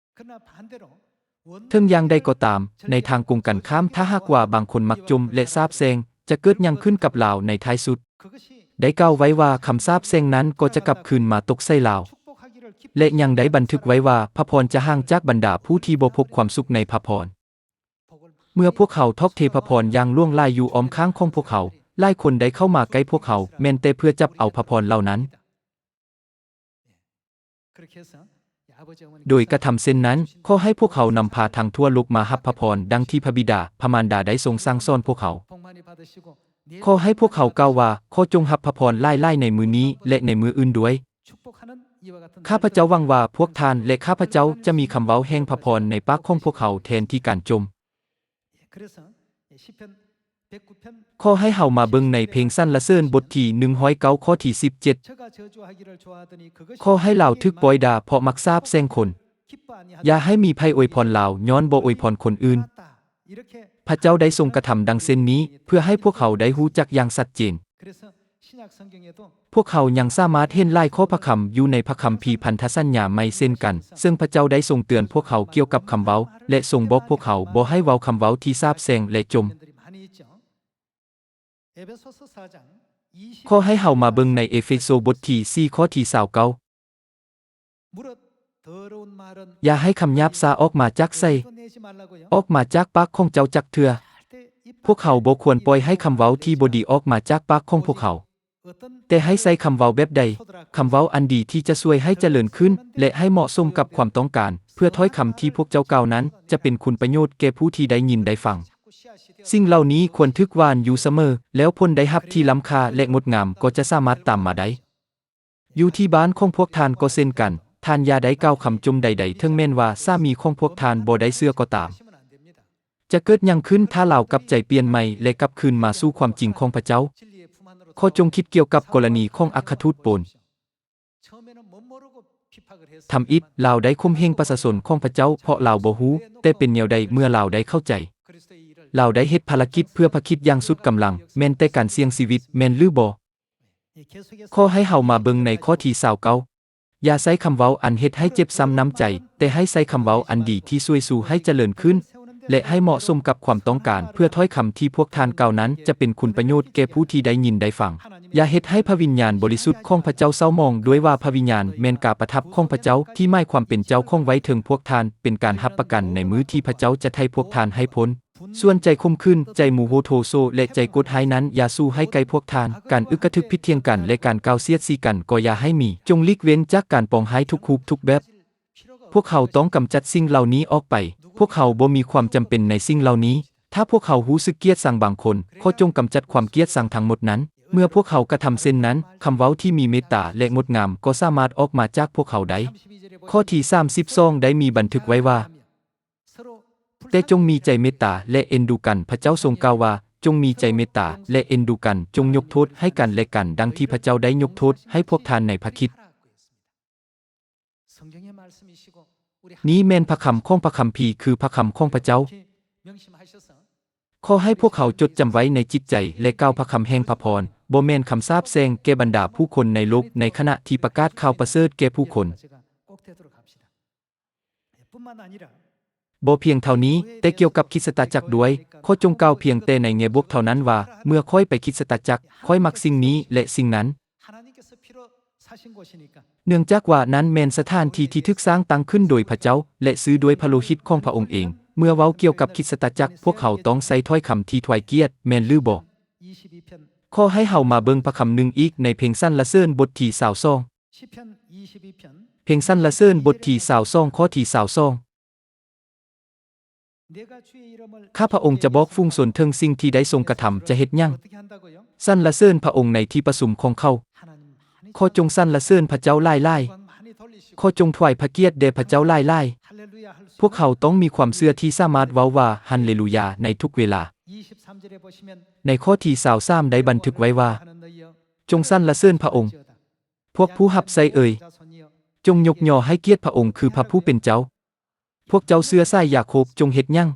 ເຖິງຢ່າງໃດກໍຕາມ, ໃນທາງກົງກັນຂ້າມ, ຖ້າຫາກວ່າບາງຄົນມັກຈົ່ມ ແລະ ສາບແຊ່ງ, ຈະເກີດຫຍັງຂຶ້ນກັບລາວໃນທ້າຍສຸດ? ໄດ້ກ່າວໄວ້ວ່າຄຳສາບແຊ່ງນັ້ນກໍຈະກັບຄືນມາຕົກໃສ່ລາວ. ແລະ ຍັງໄດ້ບັນທຶກໄວ້ວ່າ ພະພອນຈະຫ່າງຈາກບັນດາຜູ້ທີ່ບໍ່ພົບຄວາມສຸກໃນພະພອນ. ເມື່ອພວກເຮົາຖອກເທພະພອນຢ່າງຫຼວງຫຼາຍຢູ່ອ້ອມຂ້າງຂອງພວກເຮົາ, ຫຼາຍຄົນໄດ້ເຂົ້າມາໃກ້ພວກເຮົາ ແມ່ນແຕ່ເພື່ອຈັບເອົາພະພອນເຫຼົ່ານັ້ນ. ໂດຍກະທຳເຊັ່ນນັ້ນ, ຂໍໃຫ້ພວກເຮົານຳພາທັງທົ່ວໂລກມາຮັບພະພອນ ດັ່ງທີ່ພະບິດາ, ພະມານດາໄດ້ຊົງສັ່ງສອນພວກເຮົາ. ຂໍໃຫ້ພວກເຮົາກ່າວວ່າ, ຂໍຈົ່ງຮັບພະພອນຫຼາຍໆໃນມື້ນີ້ ແລະ ໃນມື້ອື່ນດ້ວຍ. ຂ້າພະເຈົ້າຫວັງວ່າພວກທ່ານ ແລະ ຂ້າພະເຈົ້າຈະມີຄຳເວົ້າແຫ່ງພະພອນໃນປາກຂອງພວກເຮົາແທນທີ່ການຈົ່ມ. ຂໍໃຫ້ເຮົາມາເບິ່ງໃນເພງສັນລະເສີນບົດທີໜຶ່ງຮ້ອຍເກົ້າ ຂໍ້ທີສິບເຈັດ. ຂໍໃຫ້ລາວຖືກປ່ອຍດ່າເພາະມັກສາບແຊ່ງຄົນ. ຢ່າໃຫ້ມີໃຜອວຍພອນລາວຍ້ອນບໍ່ອວຍພອນຄົນອື່ນ. ພະເຈົ້າໄດ້ຊົງກະທຳດັ່ງເຊັ່ນນີ້ ເພື່ອໃຫ້ພວກເຮົາໄດ້ຮູ້ຈັກຢ່າງຊັດເຈນ. ພວກເຮົາຍັງສາມາດເຫັນຫຼາຍຂໍ້ພະຄຳຢູ່ໃນພະຄຳພີພັນທະສັນຍາໃໝ່ເຊັ່ນກັນ, ເຊິ່ງພະເຈົ້າໄດ້ຊົງເຕືອນພວກເຮົາກ່ຽວກັບຄຳເວົ້າ ແລະ ຊົງບອກພວກເຮົາບໍ່ໃຫ້ເວົ້າຄຳເວົ້າທີ່ສາບແຊ່ງ ແລະ ຈົ່ມ. ຂໍໃຫ້ເຮົາມາເບິ່ງໃນເອເຟໂຊບົດທີສີ່ ຂໍ້ທີຊາວເກົ້າ. ຢ່າໃຫ້ຄຳຫຍາບຊາອອກມາຈາກໃສ, ອອກມາຈາກປາກຂອງເຈົ້າຈັກເທື່ອ. ພວກເຮົາບໍ່ຄວນປ່ອຍໃຫ້ຄຳເວົ້າທີ່ບໍ່ດີອອກມາຈາກປາກຂອງພວກເຮົາ. ແຕ່ໃຫ້ໃຊ້ຄຳເວົ້າແບບໃດ? ຄຳເວົ້າອັນດີທີ່ຈະຊ່ວຍໃຫ້ຈະເລີນຂຶ້ນ ແລະ ໃຫ້ເໝາະສົມກັບຄວາມຕ້ອງການ, ເພື່ອຖ້ອຍຄຳທີ່ພວກເຈົ້າກ່າວນັ້ນຈະເປັນຄຸນປະໂຫຍດແກ່ຜູ້ທີ່ໄດ້ຍິນໄດ້ຟັງ. ສິ່ງເຫຼົ່ານີ້ຄວນຖືກຫວ່ານຢູ່ສະເໝີ, ແລ້ວຜົນໄດ້ຮັບທີ່ລ້ຳຄ່າ ແລະ ງົດງາມກໍຈະສາມາດຕາມມາໄດ້. ຢູ່ທີ່ບ້ານຂອງພວກທ່ານກໍເຊັ່ນກັນ, ທ່ານຢ່າໄດ້ກ່າວຄຳຈົ່ມໃດໆ ເຖິງແມ່ນວ່າສາມີຂອງພວກທ່ານບໍ່ໄດ້ເຊື່ອກໍຕາມ. ຈະເກີດຫຍັງຂຶ້ນຖ້າລາວກັບໃຈປ່ຽນໃໝ່ ແລະ ກັບຄືນມາສູ່ຄວາມຈິງຂອງພະເຈົ້າ? ຂໍຈົ່ງຄິດກ່ຽວກັບກໍລະນີຂອງອັກຄະທູດໂປນ. ທຳອິດ, ລາວໄດ້ຂົ່ມເຫງປະຊາຊົນຂອງພະເຈົ້າເພາະລາວບໍ່ຮູ້, ແຕ່ເປັນແນວໃດເມື່ອລາວໄດ້ເຂົ້າໃຈ? ລາວໄດ້ເຮັດພາລະກິດເພື່ອພະຄຣິດຢ່າງສຸດກຳລັງ, ແມ່ນແຕ່ການສ່ຽງຊີວິດ, ແມ່ນຫຼືບໍ່? ຂໍໃຫ້ເຮົາມາເບິ່ງໃນຂໍ້ທີຊາວເກົ້າ. ຢ່າໃຊ້ຄຳເວົ້າອັນເຮັດໃຫ້ເຈັບຊ້ຳນ້ຳໃຈ, ແຕ່ໃຫ້ໃຊ້ຄຳເວົ້າອັນດີທີ່ຊ່ວຍຊູໃຫ້ຈະເລີນຂຶ້ນ ແລະ ໃຫ້ເໝາະສົມກັບຄວາມຕ້ອງການ, ເພື່ອຖ້ອຍຄຳທີ່ພວກທ່ານກ່າວນັ້ນຈະເປັນຄຸນປະໂຫຍດແກ່ຜູ້ທີ່ໄດ້ຍິນໄດ້ຟັງ. ຢ່າເຮັດໃຫ້ພະວິນຍານບໍລິສຸດຂອງພະເຈົ້າເສົ້າໝອງ, ດ້ວຍວ່າພະວິນຍານແມ່ນກາປະທັບຂອງພະເຈົ້າ ທີ່ໝາຍຄວາມເປັນເຈົ້າຂອງໄວ້ເທິງພວກທ່ານ, ເປັນການຮັບປະກັນໃນມື້ທີ່ພະເຈົ້າຈະໄຖ່ພວກທ່ານໃຫ້ພົ້ນ. ສ່ວນໃຈຂົມຂື່ນ, ໃຈໂມໂຫໂທໂສ ແລະ ໃຈໂກດຮ້າຍນັ້ນ ຢ່າສູ່ໃຫ້ໃກ້ພວກທ່ານ. ການອຶກກະທຶກຜິດຖຽງກັນ ແລະ ການກ່າວສຽດສີກັນກໍຢ່າໃຫ້ມີ. ຈົ່ງຫຼີກເວັ້ນຈາກການປອງຮ້າຍທຸກຮູບທຸກແບບ. ພວກເຮົາຕ້ອງກຳຈັດສິ່ງເຫຼົ່ານີ້ອອກໄປ. ພວກເຮົາບໍ່ມີຄວາມຈຳເປັນໃນສິ່ງເຫຼົ່ານີ້. ຖ້າພວກເຮົາຮູ້ສຶກກຽດຊັງບາງຄົນ, ຂໍຈົ່ງກຳຈັດຄວາມກຽດຊັງທັງໝົດນັ້ນ. ເມື່ອພວກເຮົາກະທຳເຊັ່ນນັ້ນ, ຄຳເວົ້າທີ່ມີເມດຕາ ແລະ ງົດງາມກໍສາມາດອອກມາຈາກພວກເຮົາໄດ້. ຂໍ້ທີສາມສິບສອງ ໄດ້ມີບັນທຶກໄວ້ວ່າ, ແຕ່ຈົ່ງມີໃຈເມດຕາ ແລະ ເອັນດູກັນ. ພະເຈົ້າຊົງກ່າວວ່າ, ຈົ່ງມີໃຈເມດຕາ ແລະ ເອັນດູກັນ, ຈົ່ງຍົກໂທດໃຫ້ກັນ ແລະ ກັນ, ດັ່ງທີ່ພະເຈົ້າໄດ້ຍົກໂທດໃຫ້ພວກທ່ານໃນພະຄຣິດ. ນີ້ແມ່ນພະຄຳຂອງພະຄຳພີ, ຄືພະຄຳຂອງພະເຈົ້າ. ຂໍໃຫ້ພວກເຮົາຈົດຈຳໄວ້ໃນຈິດໃຈ ແລະ ກ່າວພະຄຳແຫ່ງພະພອນ, ບໍ່ແມ່ນຄຳສາບແຊ່ງແກ່ບັນດາຜູ້ຄົນໃນໂລກ, ໃນຂະນະທີ່ປະກາດຂ່າວປະເສີດແກ່ຜູ້ຄົນ. ບໍ່ພຽງເທົ່ານີ້, ແຕ່ກ່ຽວກັບຄຣິສຕະຈັກດ້ວຍ, ຂໍຈົ່ງກ່າວພຽງແຕ່ໃນແງ່ບວກເທົ່ານັ້ນວ່າ, ເມື່ອຂ້ອຍໄປຄຣິສຕະຈັກ, ຂ້ອຍມັກສິ່ງນີ້ ແລະ ສິ່ງນັ້ນ. ເນື່ອງຈາກວ່ານັ້ນແມ່ນສະຖານທີ່ທີ່ຖືກສ້າງຕັ້ງຂຶ້ນໂດຍພະເຈົ້າ ແລະ ຊື່ດ້ວຍພະໂລຫິດຂອງພະອົງເອງ. ເມື່ອເວົ້າກ່ຽວກັບຄຣິສຕະຈັກ, ພວກເຮົາຕ້ອງໃຊ້ຖ້ອຍຄຳທີ່ຖວາຍກຽດ, ແມ່ນຫຼືບໍ່? ຂໍໃຫ້ເຮົາມາເບິ່ງພະຄຳໜຶ່ງອີກໃນເພງສັນລະເສີນບົດທີຊາວສອງ. ເພງສັນລະເສີນບົດທີຊາວສອງ ຂໍ້ທີຊາວສອງ. ຂ້າພະອົງຈະບອກຝູງຊົນເຖິງສິ່ງທີ່ໄດ້ຊົງກະທຳຈະເຮັດຫຍັງ? ສັນລະເສີນພະອົງໃນທີ່ປະຊຸມຂອງເຂົາ. ຂໍຈົ່ງສັນລະເສີນພະເຈົ້າຫຼາຍໆ. ຂໍຈົ່ງຖວາຍພະກຽດແດ່ພະເຈົ້າຫຼາຍໆ. ພວກເຮົາຕ້ອງມີຄວາມເຊື່ອທີ່ສາມາດເວົ້າວ່າ ຮັນເລລູຢາ ໃນທຸກເວລາ. ໃນຂໍ້ທີຊາວສາມໄດ້ບັນທຶກໄວ້ວ່າ, ຈົ່ງສັນລະເສີນພະອົງ. ພວກຜູ້ຮັບໃຊ້ເອີຍ, ຈົ່ງຍົກຍໍໃຫ້ກຽດພະອົງຄືພະຜູ້ເປັນເຈົ້າ. ພວກເຈົ້າເຊື້ອສາຍຢາໂຄບຈົ່ງເຮັດຫຍັງ?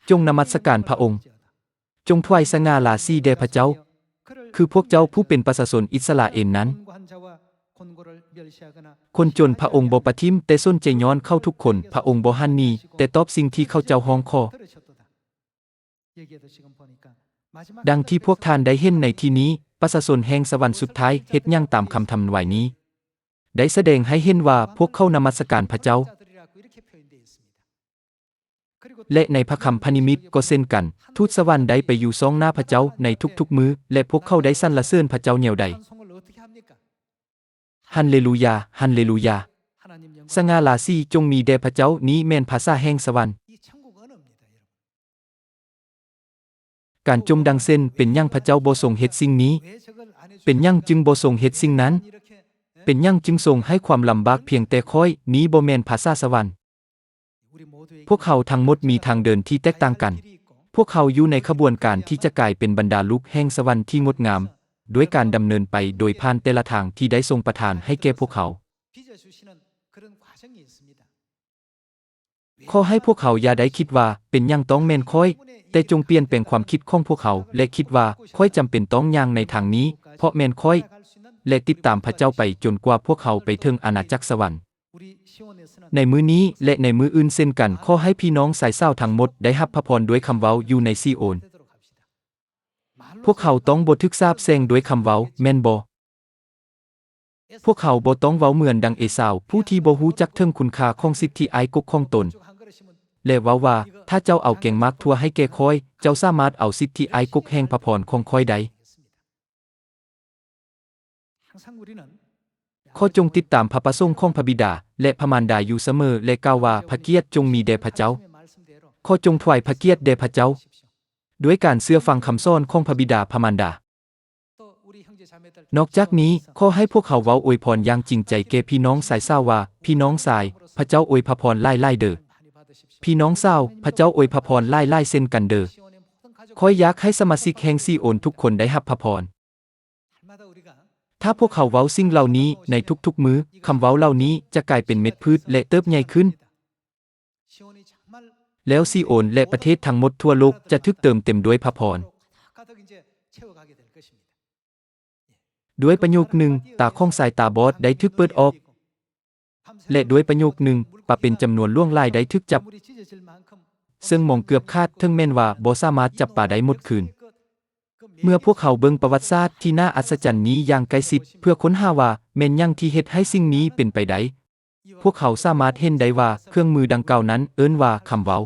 ຈົ່ງນະມັດສະການພະອົງ. ຈົ່ງຖວາຍສະຫງ່າລາສີແດ່ພະເຈົ້າ, ຄືພວກເຈົ້າຜູ້ເປັນປະຊາຊົນອິດສະຣາເອນນັ້ນ. ຄົນຈົນພະອົງບໍ່ປະຖິ້ມ, ແຕ່ສົນໃຈຍ້ອນເຂົາທຸກຄົນ, ພະອົງບໍ່ຫັນໜີ, ແຕ່ຕອບສິ່ງທີ່ເຂົາເຈົ້າຮ້ອງຂໍ. ດັ່ງທີ່ພວກທ່ານໄດ້ເຫັນໃນທີ່ນີ້, ປະຊາຊົນແຫ່ງສະຫວັນສຸດທ້າຍເຮັດຫຍັງຕາມຄຳທຳນາຍນີ້? ໄດ້ສະແດງໃຫ້ເຫັນວ່າພວກເຂົານະມັດສະການພະເຈົ້າ. ແລະ ໃນພະຄຳພະນິມິດກໍເຊັ່ນກັນ, ທູດສະຫວັນໄດ້ໄປຢູ່ຊ່ອງໜ້າພະເຈົ້າໃນທຸກໆມື້, ແລະ ພວກເຂົາໄດ້ສັນລະເສີນພະເຈົ້າແນວໃດ? ຮັນເລລູຢາ, ຮັນເລລູຢາ. ສະຫງ່າລາສີຈົ່ງມີແດ່ພະເຈົ້າ, ນີ້ແມ່ນພາສາແຫ່ງສະຫວັນ. ການຈົ່ມດັ່ງເຊັ່ນ, ເປັນຫຍັງພະເຈົ້າບໍ່ຊົງເຮັດສິ່ງນີ້? ເປັນຫຍັງຈຶ່ງບໍ່ຊົງເຮັດສິ່ງນັ້ນ? ເປັນຫຍັງຈຶ່ງຊົງໃຫ້ຄວາມລຳບາກພຽງແຕ່ຂ້ອຍ? ນີ້ບໍ່ແມ່ນພາສາສະຫວັນ. ພວກເຮົາທັງໝົດມີທາງເດີນທີ່ແຕກຕ່າງກັນ. ພວກເຮົາຢູ່ໃນຂະບວນການທີ່ຈະກາຍເປັນບັນດາລູກແຫ່ງສະຫວັນທີ່ງົດງາມ, ດ້ວຍການດຳເນີນໄປໂດຍຜ່ານແຕ່ລະທາງທີ່ໄດ້ຊົງປະທານໃຫ້ແກ່ພວກເຮົາ. ຂໍໃຫ້ພວກເຮົາຢ່າໄດ້ຄິດວ່າ ເປັນຫຍັງຕ້ອງແມ່ນຂ້ອຍ, ແຕ່ຈົ່ງປ່ຽນແປງຄວາມຄິດຂອງພວກເຮົາ ແລະ ຄິດວ່າ ຂ້ອຍຈຳເປັນຕ້ອງຍ່າງໃນທາງນີ້ ເພາະແມ່ນຂ້ອຍ, ແລະ ຕິດຕາມພະເຈົ້າໄປຈົນກວ່າພວກເຮົາໄປເຖິງອານາຈັກສະຫວັນ. ໃນມື້ນີ້ ແລະ ໃນມື້ອື່ນເຊັ່ນກັນ, ຂໍໃຫ້ພີ່ນ້ອງຊາຍສາວທັງໝົດໄດ້ຮັບພະພອນດ້ວຍຄຳເວົ້າຢູ່ໃນຊີໂອນ. ພວກເຮົາຕ້ອງບໍ່ຖືກສາບແຊ່ງດ້ວຍຄຳເວົ້າ, ແມ່ນບໍ່? ພວກເຮົາບໍ່ຕ້ອງເວົ້າເໝືອນດັ່ງເອຊາວ, ຜູ້ທີ່ບໍ່ຮູ້ຈັກເຖິງຄຸນຄ່າຂອງສິດທິອ້າຍກົກຂອງຕົນ, ແລະ ເວົ້າວ່າ, ຖ້າເຈົ້າເອົາແກງໝາກຖົ່ວໃຫ້ແກ່ຂ້ອຍ, ເຈົ້າສາມາດເອົາສິດທິອ້າຍກົກແຫ່ງພະພອນຂອງຂ້ອຍໄດ້. ຂໍຈົ່ງຕິດຕາມພະປະສົງຂອງພະບິດາ ແລະ ພະມານດາຢູ່ສະເໝີ ແລະ ກ່າວວ່າ, ພະກຽດຈົ່ງມີແດ່ພະເຈົ້າ. ຂໍຈົ່ງຖວາຍພະກຽດແດ່ພະເຈົ້າ ດ້ວຍການເຊື່ອຟັງຄຳສອນຂອງພະບິດາພະມານດາ. ນອກຈາກນີ້, ຂໍໃຫ້ພວກເຮົາເວົ້າອວຍພອນຢ່າງຈິງໃຈແກ່ພີ່ນ້ອງຊາຍສາວວ່າ, ພີ່ນ້ອງຊາຍ, ພະເຈົ້າອວຍພະພອນຫຼາຍໆເດີ. ພີ່ນ້ອງສາວ, ພະເຈົ້າອວຍພະພອນຫຼາຍໆເຊັ່ນກັນເດີ. ຂ້ອຍຢາກໃຫ້ສະມາຊິກແຫ່ງຊີໂອນທຸກຄົນໄດ້ຮັບພະພອນ. ຖ້າພວກເຮົາເວົ້າສິ່ງເຫຼົ່ານີ້ໃນທຸກໆມື້, ຄຳເວົ້າເຫຼົ່ານີ້ຈະກາຍເປັນເມັດພືດ ແລະ ເຕີບໃຫຍ່ຂຶ້ນ. ແລ້ວຊີໂອນ ແລະ ປະເທດທັງໝົດທົ່ວໂລກຈະຖືກເຕີມເຕັມດ້ວຍພະພອນ. ດ້ວຍປະໂຫຍກໜຶ່ງ, ຕາຂອງຊາຍຕາບອດໄດ້ຖືກເປີດອອກ. ແລະ ດ້ວຍປະໂຫຍກໜຶ່ງ, ປາເປັນຈຳນວນຫຼວງຫຼາຍໄດ້ຖືກຈັບ. ເຊິ່ງມອງເກືອບຂາດ, ເຖິງແມ່ນວ່າບໍ່ສາມາດຈັບປາໄດ້ໝົດຄືນ. ເມື່ອພວກເຮົາເບິ່ງປະຫວັດສາດທີ່ໜ້າອັດສະຈັນນີ້ຢ່າງໃກ້ຊິດ ເພື່ອຄົ້ນຫາວ່າແມ່ນຫຍັງທີ່ເຮັດໃຫ້ສິ່ງນີ້ເປັນໄປໄດ້, ພວກເຮົາສາມາດເຫັນໄດ້ວ່າເຄື່ອງມືດັ່ງກ່າວນັ້ນເອີ້ນວ່າຄຳເວົ້າ.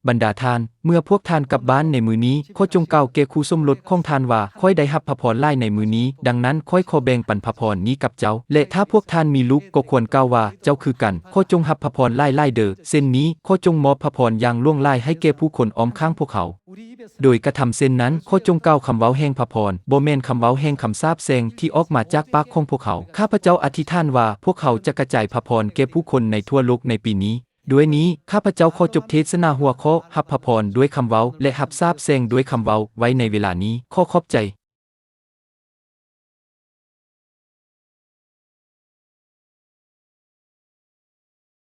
ບັນດາທ່ານ, ເມື່ອພວກທ່ານກັບບ້ານໃນມື້ນີ້, ຂໍຈົ່ງກ່າວແກ່ຄູ່ສົມລົດຂອງທ່ານວ່າ, ຂ້ອຍໄດ້ຮັບພະພອນຫຼາຍໃນມື້ນີ້, ດັ່ງນັ້ນຂ້ອຍຂໍແບ່ງປັນພະພອນນີ້ກັບເຈົ້າ. ແລະ ຖ້າພວກທ່ານມີລູກ, ກໍຄວນກ່າວວ່າ, ເຈົ້າຄືກັນ, ຂໍຈົ່ງຮັບພະພອນຫຼາຍໆເດີ. ເຊັ່ນນີ້, ຂໍຈົ່ງມອບພະພອນຢ່າງຫຼວງຫຼາຍໃຫ້ແກ່ຜູ້ຄົນອ້ອມຂ້າງພວກເຮົາ. ໂດຍກະທຳເຊັ່ນນັ້ນ, ຂໍຈົ່ງກ່າວຄຳເວົ້າແຫ່ງພະພອນ, ບໍ່ແມ່ນຄຳເວົ້າແຫ່ງຄຳສາບແຊ່ງທີ່ອອກມາຈາກປາກຂອງພວກເຮົາ. ຂ້າພະເຈົ້າອະທິຖານວ່າ ພວກເຮົາຈະກະຈາຍພະພອນແກ່ຜູ້ຄົນໃນທົ່ວໂລກໃນປີນີ້. ດ້ວຍນີ້, ຂ້າພະເຈົ້າຂໍຈົບເທດສະໜາຫົວຂໍ້ ຮັບພະພອນດ້ວຍຄຳເວົ້າ ແລະ ຮັບສາບແຊ່ງດ້ວຍຄຳເວົ້າ ໄວ້ໃນເວລານີ້. ຂໍຂອບໃຈ.